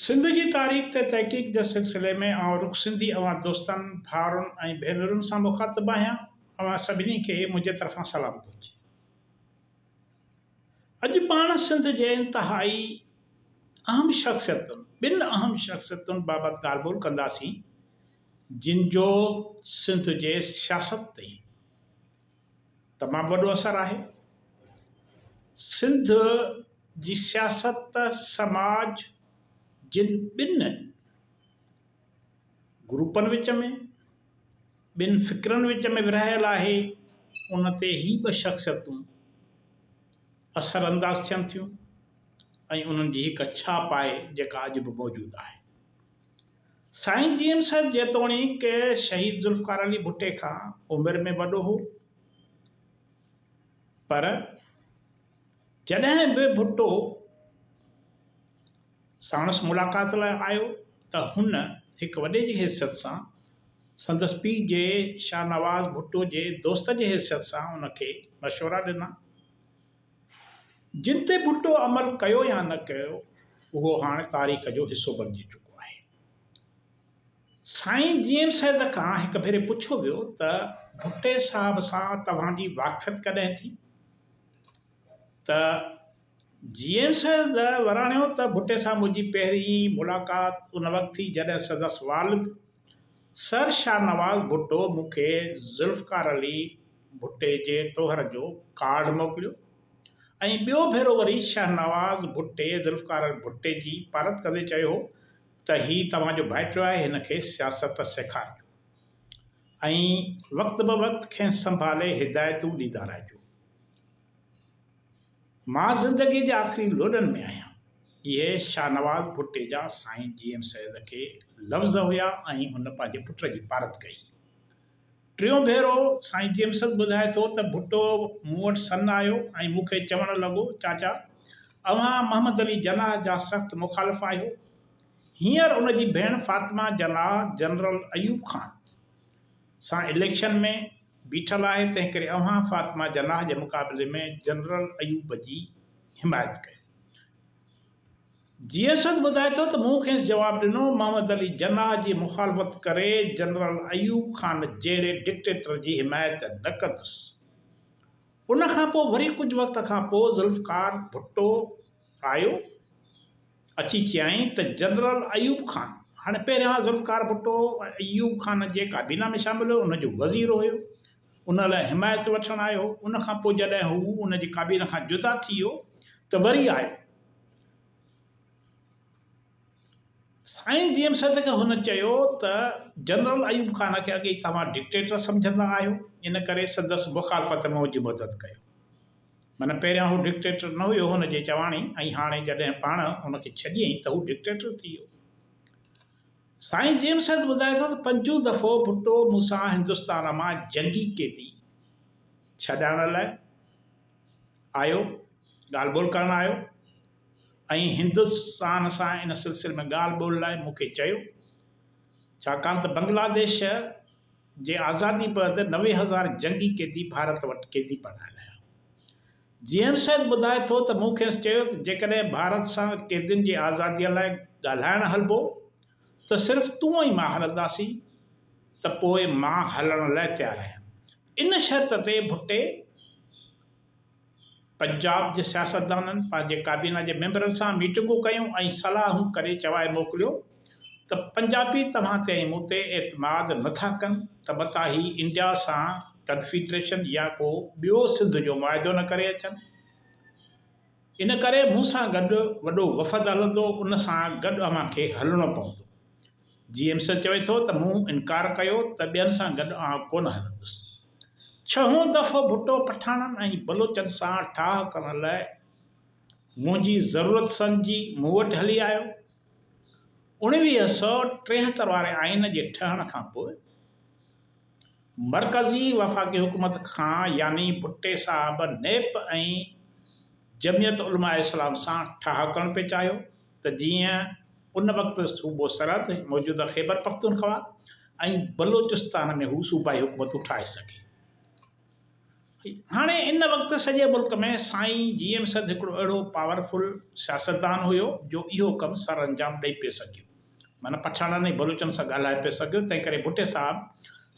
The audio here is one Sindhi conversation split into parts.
سنڌ جي تاريخ تي تحقيق جي سلسلي ۾ آئون رخ سنڌي اوهان دوستن، ڀائرن ۽ ڀينرن سان مخاطب آهيان. اوهان سڀني کي منهنجي طرفان سلام پهچي. اڄ پاڻ سنڌ جي انتهائي اهم شخصيتن، ٻن اهم شخصيتن بابت ڳالهه ٻولهه ڪنداسين، جن جو سنڌ جي سياست تي تمام وڏو اثر آهي. سنڌ جي سياست، سماج جن ٻن گروپن وچ ۾، ٻن فڪرن وچ ۾ ورهايل آهي، ان تي هي ٻه شخصيتون اثر انداز ٿين ٿيون ۽ انهن جي هڪ ڇاپ آهي جيڪا اڄ به موجود آهي. سائين جي ايم سيد جيتوڻيڪ شهيد ذوالفقار علي ڀٽي کان عمر ۾ وڏو هو پر جڏهن به ڀٽو ساڻس ملاقات لاء آيو ته هن هڪ وڏي جي حيثيت سان سندس پيء جي شاهنواز ڀٽو جي دوست جي حيثيت سان ان کي مشورا ڏنا، جن تي ڀٽو عمل ڪيو يا نه ڪيو اهو هاڻ تاريخ جو حصو بڻجي چڪو آهي. سائين جي ايم سيد کان هڪ ڀيري پڇيو ويو ته ڀٽي صاحب سان توهان جي واقفيت ڪڏهن ٿي؟ ته جي ايم سيد وراڻيو ته ڀٽي سان منهنجي پهرين ملاقات ان وقت ٿي جڏهن سندس والد سر شاهنواز ڀٽو مون کي ذوالفقار علي ڀٽي جي طوهر جو ڪارڊ موڪليو ۽ ٻيو ڀيرو وري شاهنواز ڀٽي ذوالفقار علي ڀٽي جي پارت ڪندي چيو هو ته هي توهان جو ڀائٽيو آهي هن کي سياست سيکارجو ۽ وقت به وقت کين سنڀالي هدايتون ڏيندا رهجو. مان زندگي جي آخري لوڏن ۾ آهيان. اهي شاهنواز ڀٽي جا سائين جي ايم سيد کي لفظ هيا ۽ هن پنهنجي پٽ جي پارت ڪئي. ٽيون ڀيرو سائين جي ايم سيد ٻڌائي ٿو ته ڀٽو مون وٽ سن آيو ۽ مون کي چوڻ لڳو، چاچا! اوهان محمد علي جناح جا سخت مخالف آهيو. هينئر ان جي ڀيڻ فاطمه جناح جنرل ايوب خان سان اليڪشن ۾ بيٺل آهي، تنهنڪري اوهان فاطمه جناح جي مقابلي ۾ جنرل ايوب جي حمايت ڪيو. جيئسد ٻڌائي ٿو ته مون کيس جواب ڏنو، محمد علي جناح جي مخالفت ڪري جنرل ايوب خان جهڙي ڊڪٽيٽر جي حمايت نه ڪندس. ان کان پوء وري ڪجهه وقت کان پوء ذوالفقار ڀٽو آيو، اچي چيائين ته جنرل ايوب خان، هاڻي پهريان ذوالفقار ڀٽو ايوب خان جي ڪابينا ۾ شامل هيو، ان جو وزير هيو، ان لاء حمايت وٺڻ آيو هو، ان کان پوء جڏهن هو ان جي ڪابينا کان جدا ٿي ويو ته وري آيو. سائين جي ايم سيد کي هن چيو ته جنرل ايوب خان کي اڳي ئي توهان ڊڪٽيٽر سمجهندا آهيو، ان ڪري سندس مخالفت ۾ منهنجي مدد ڪيو. معنيٰ پهريان هو ڊڪٽيٽر نه هيو هن جي چواڻي ۽ هاڻي جڏهن پاڻ هن کي ڇڏيائين ته هو ڊڪٽيٽر ٿي ويو. سائين جي ايم سيد ٻڌائي ٿو ته پنجون دفعو ڀٽو مون سان هندستان مان جنگي قيدي ڇڏائڻ لاء آيو، ڳالهه ٻولهه ڪرڻ آيو ۽ هندستان سان ان سلسلي ۾ ڳالهه ٻولهه لاء مون کي چيو، ڇاڪاڻ ته بنگلاديش جي آزادي بعد 90,000 جنگي قيدي ڀارت وٽ قيدي بڻايل هيا. جي ايم سيد ٻڌائي ٿو ته مون کيس چيو ته جيڪڏهن ڀارت سان قيدين جي آزاديء لاء ڳالهائڻ هلبو ته صرف تون ۽ مان هلنداسين ته پوء مان هلڻ لاء تيار آهيان. ان شرط تي ڀٽي پنجاب جي سياستدانن پنهنجي ڪابينا جي ميمبرن سان ميٽنگون ڪيون ۽ صلاحون ڪري چوائي موڪليو ته پنجابي توهان تي ۽ مون تي اعتماد نه ٿا ڪن ته متان هي انڊيا سان ڪنفيڊريشن يا ڪو ٻيو سنڌ جو معاهدو نه ڪري اچن ان ڪري مون سان گڏ وڏو وفد هلندو ان سان گڏ اوهان کي هلڻو پوندو. جي ايم سيد چوي ٿو ته مون انڪار ڪيو ته ٻين سان گڏ آئون ڪونه هلندس. ڇهون دفعو ڀٽو پٺاڻن ۽ بلوچن سان ٺاهه ڪرڻ لاء منهنجي ضرورت سمجهي مون وٽ هلي آيو. 1973 واري آئين جي ٺهڻ کان پوء مرڪزي وفاقي حڪومت کان يعني ڀٽي صاحب نيپ ۽ جمعيت علماء اسلام سان ٺاهه ڪرڻ پئي چاهيو ته جيئن ان وقت صوبو سرحد، موجوده خيبر پختونخوا، ۽ بلوچستان ۾ هو صوبائي حڪومتون ٺاهي سگهي. هاڻي ان وقت سڄي ملڪ ۾ سائين جي ايم سيد هڪڙو اهڙو پاورفل سياستدان هيو جو اهو ڪم سرانجام ڏئي پئي سگهيو. معنيٰ پٺاڻن ۽ بلوچن سان ڳالهائي پئي سگهيو، تنهن ڪري ڀٽي صاحب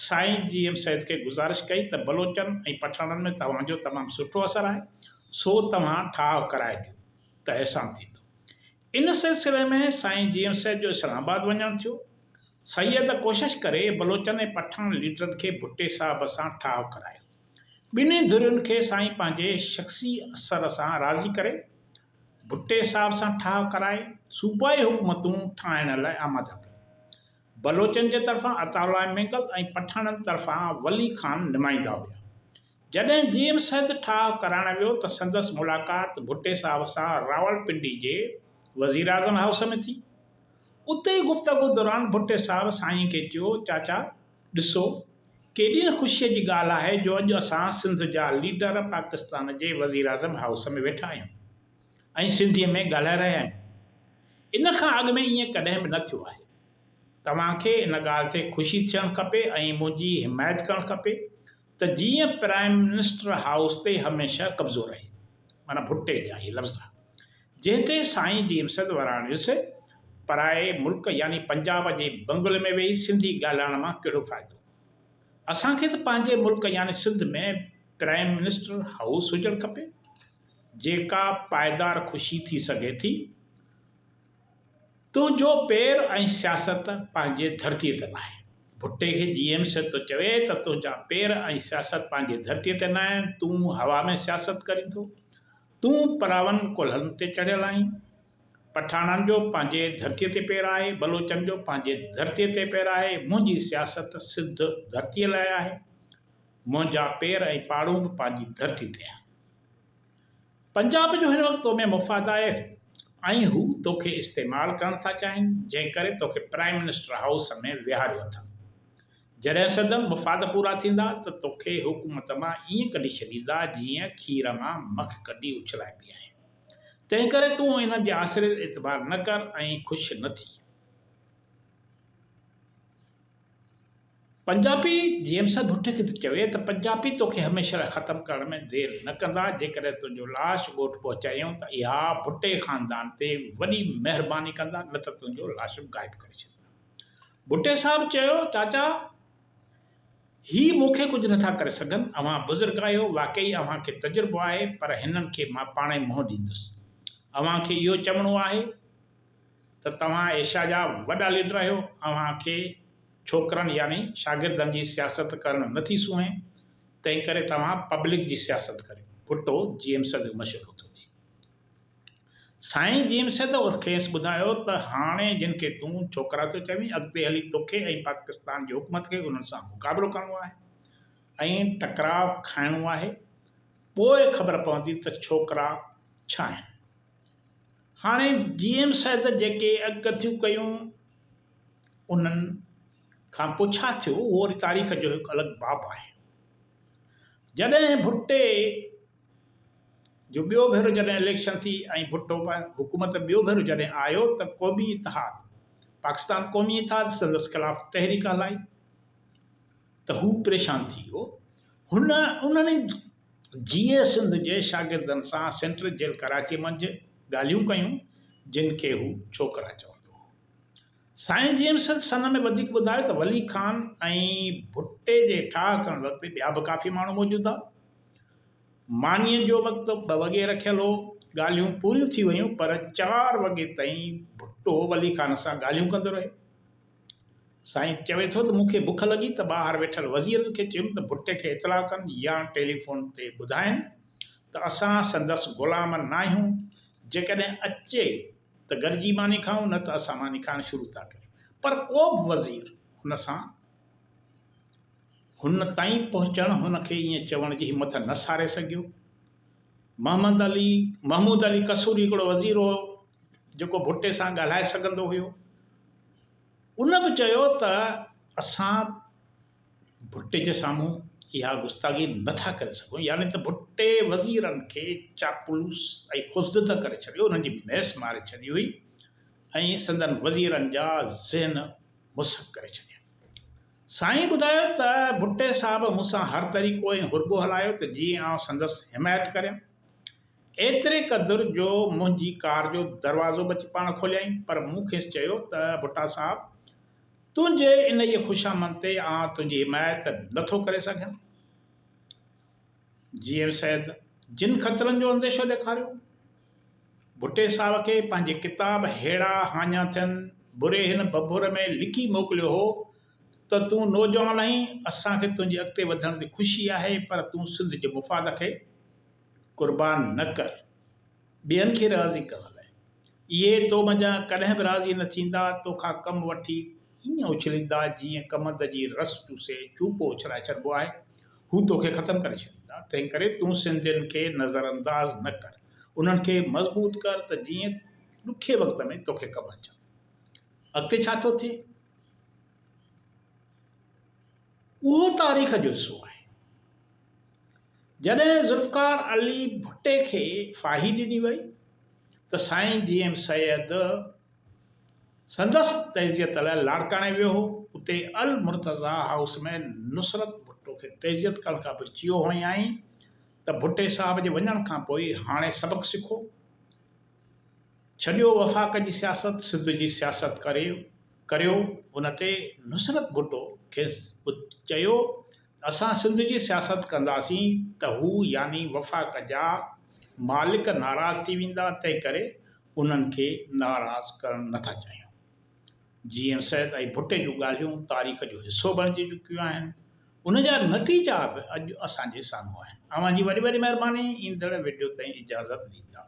سائين جي ايم سيد کي گذارش ڪئي ته بلوچن ۽ پٺاڻن ۾ توهان جو تمام سٺو اثر آهي، سو توهان ٺاهه ڪرائي ڏيو ته احسان ٿيندو. ان سلسلي ۾ سائين جي ايم سيد جو اسلام آباد وڃڻ ٿيو. سيد ڪوشش ڪري بلوچن ۽ پٺاڻ ليڊرن کي ڀٽي صاحب سان ٺاهه ڪرايو. ٻنهي ڌرين کي سائين پنهنجي شخصي اثر سان راضي ڪري، ڀٽي صاحب سان ٺاهه ڪرائي، صوبائي حڪومتون ٺاهڻ لاء آماده ڪيو. بلوچن جي طرفان عطاء الله مينگل ۽ پٺاڻن طرفان ولي خان نمائندا هيا. جڏهن جي ايم سيد ٺاهه ڪرائڻ ويو ته سندس ملاقات ڀٽي صاحب سان راولپنڊي جي وزيراعظم هائوس ۾ ٿي. اتي ئي گفتگو دوران ڀٽي صاحب سائين کي چيو، چاچا! ڏسو، ڪيڏي نه خوشيء جي ڳالهه آهي جو اڄ اسان سنڌ جا ليڊر پاڪستان جي وزيراعظم هائوس ۾ ويٺا آهيون ۽ سنڌيء ۾ ڳالهائي رهيا آهيون. ان کان اڳ ۾ ائين ڪڏهن به نه ٿيو آهي. توهان کي ان ڳالهه تي خوشي ٿيڻ کپي ۽ منهنجي حمايت ڪرڻ کپي ته جيئن پرائم منسٽر هائوس تي هميشه قبضو رهي. معنيٰ ڀٽي جا اهي لفظ. جنهن تي سائين جي ايم سيد وراڻيس، پرائي ملڪ يعني پنجاب جي بنگلي ۾ ويهي سنڌي ڳالهائڻ مان ڪهڙو فائدو؟ اسان کي ته پنهنجي ملڪ يعني سنڌ ۾ پرائم منسٽر هائوس هجڻ کپي، جيڪا پائيدار خوشي ٿي سگهي ٿي. تنهنجو پير ۽ سياست پنهنجي ڌرتيء تي ناهي. ڀٽي کي جي ايم سيد ٿو چوي ته تنهنجا پير ۽ سياست پنهنجي ڌرتيء تي ناهن، تون هوا ۾ سياست ڪرين ٿو. تون پراون ڪلهن تي چڙهيل آهين. پٺاڻن جو پنهنجي ڌرتيء تي پير آهي، بلوچن جو پنهنجي ڌرتيء تي پير آهي، منهنجي سياست سنڌ ڌرتيء لاء آهي. منهنجا پير ۽ پاڙون به پنهنجي ڌرتي تي آهن. پنجاب جو هن وقت تو ۾ مفاد آهي ۽ هو توکي استعمال ڪرڻ ٿا چاهين، جنهن ڪري توکي پرائم منسٽر هائوس ۾ ويهاريو اٿن. جڏهن سندن مفاد پورا ٿيندا ته توکي حڪومت مان ائين ڪڍي ڇڏيندا جيئن کير مان مک ڪڍي اڇلائبي آهي. تنهنڪري تون انهن جي آسري تي اعتبار نه ڪر ۽ خوش نه ٿي. پنجابي جيمس ڀٽي کي ٿو چوي ته پنجابي توکي هميشه لاء ختم ڪرڻ ۾ دير نه ڪندا، جيڪڏهن تنهنجو لاش ڳوٺ پهچايائون ته اها ڀٽي خاندان تي وڏي مهرباني ڪندا نه ته تنهنجو لاش به غائب ڪري ڇڏيندا. ڀٽي صاحب چيو، چاچا! هي مون کي ڪجهه نٿا ڪري سگهن، اوهان بزرگ آهيو، واقعي اوهان کي تجربو آهي، پر هنن کي مان پاڻهي منهن ڏيندس. اوهان کي اهو چوڻو آهي ته توهان ايشيا جا وڏا ليڊر آهيو، اوهان کي ڇوڪرن يعني شاگردن جي سياست ڪرڻ نٿي سونهين، تنهنڪري توهان پبلڪ جي سياست ڪريو. ڀٽو جي ايم سيد جو مشورو ٿو ڏئي. سائين جي ايم سيد کيس ٻڌايو ته هاڻي جن کي تون ڇوڪرا ٿو چوين اڳتي هلي توکي ۽ پاڪستان جي حڪومت کي انهن سان مقابلو ڪرڻو آهي ۽ ٽڪراء کائڻو آهي پوء خبر پوندي ته ڇوڪرا ڇا آهن. هاڻي جي ايم سيد جيڪي اڳڪٿيون ڪيون انهن کان پوء ڇا ٿيو اهو وري تاريخ جو هڪ الڳ باب آهي. جڏهن ڀٽي جو ٻيو ڀيرو جڏهن اليڪشن ٿي ۽ ڀٽو حڪومت ۾ ٻيو ڀيرو جڏهن آيو ته قومي اتحاد، پاڪستان قومي اتحاد سندس خلاف تحريڪ هلائي ته هو پريشان ٿي ويو. هن انهن ئي جيئي سنڌ جي شاگردن سان سينٽرل جيل ڪراچي منجهه ڳالهيون ڪيون جن کي هو ڇوڪرا چوندو هو. سائين جي ايم سيد سن ۾ وڌيڪ ٻڌايو ته ولي خان ۽ ڀٽي جي ٺاهه ڪرڻ وقت ٻيا به ڪافي ماڻهو موجود ها. مانيء جو وقت ٻه وڳي رکيل هو. ڳالهيون پوريون ٿي ويون پر چار وڳي تائين ڀٽو ولي خان سان ڳالهيون ڪندو رهيو. سائين چوي ٿو ته مون کي بک لڳي ته ٻاهر ويٺل وزيرن کي چيم ته ڀٽي کي اطلاع ڪن يا ٽيليفون تي ٻڌائين ته اسان سندس غلام ناهيون جيڪڏهن اچي ته گڏجي ماني کائون نه ته اسان ماني کائڻ شروع ٿا ڪريون. پر ڪو به وزير هن سان هن تائين پهچڻ هن کي ائين چوڻ جي همٿ نه ساري سگهيو. محمد علي محمود علي قصوري هڪڙو وزير هو جيڪو ڀٽي سان ڳالهائي سگهندو هيو. ان به چيو ته اسان ڀٽي جي سامهون اها گستاخي نه ٿا ڪري سگهون يعني ته ڀٽي وزيرن کي چاپلوس ۽ خوفزده ڪري ڇڏيو، انهن جي ميس ماري ڇڏي هئي ۽ سندن وزيرن جا ذهن مسخ ڪري ڇڏيا. سائين ٻڌايو ته ڀٽي صاحب مون سان هر طريقو ۽ حربو هلايو ته جيئن آئون سندس حمايت ڪريان. ايتري قدر جو منهنجي ڪار جو دروازو به اچي پاڻ کوليائين پر مون کيس چيو ته ڀٽا صاحب تنهنجي انهيء خوشامند تي آئون تنهنجي حمايت نه ٿو ڪري سگهان. جي ايم سيد جن خطرن جو انديشو ڏيکاريو. ڀٽي صاحب کي پنهنجي ڪتاب ههڙا هاڃا ٿين بري هن ڀنڀور ۾ لکي موڪليو هو ته تون نوجوان آهين، اسان کي تنهنجي اڳتي وڌڻ تي خوشي آهي پر تون سنڌ جي مفاد کي قربان نه ڪر. ٻين کي راضي ڪرڻ لاء. اهي تو منجهان ڪڏهن به راضي نه ٿيندا، توکان ڪم وٺي ائين اڇليندا جيئن ڪمند جي رس چوسي چوپو اڇلائي ڇڏبو آهي. هو توکي ختم ڪري ڇڏيندا، تنهنڪري تون سنڌين کي نظرانداز نه ڪر، انهن کي مضبوط ڪر ته جيئن ڏکي وقت ۾ توکي ڪم اچن. اڳتي ڇا ٿو ٿئي؟ اهو تاريخ جو حصو آهي. جڏهن ذوالفقار علي ڀٽي کي ڦاهي ڏني وئي ته سائين جي ايم سيد سندس تعزيت لاء لاڙڪاڻي ويو هو، اتي المرتضيٰ هائوس ۾ نصرت ڀٽو کي تعزيت ڪرڻ کان پوء چيو هئائين ته ڀٽي صاحب جي وڃڻ کان پوء هاڻي سبق سکو، ڇڏيو وفاق جي سياست، سنڌ جي سياست ڪريو، ان تي نصرت ڀٽو کيس چيو ته اسان سنڌ جي سياست ڪنداسين ته هو يعني وفاق جا مالڪ ناراض ٿي ويندا، تنهنڪري انهن کي ناراض ڪرڻ نه ٿا چاهيون. جي ايم سيد ۽ ڀٽي جون ڳالهيون تاريخ جو حصو بڻجي چڪيون آهن. ان جا نتيجا به اڄ اسان جي سامهون آهن. اوهان جي وڏي وڏي مهرباني. ايندڙ وڊيو تائين اجازت ڏيندا.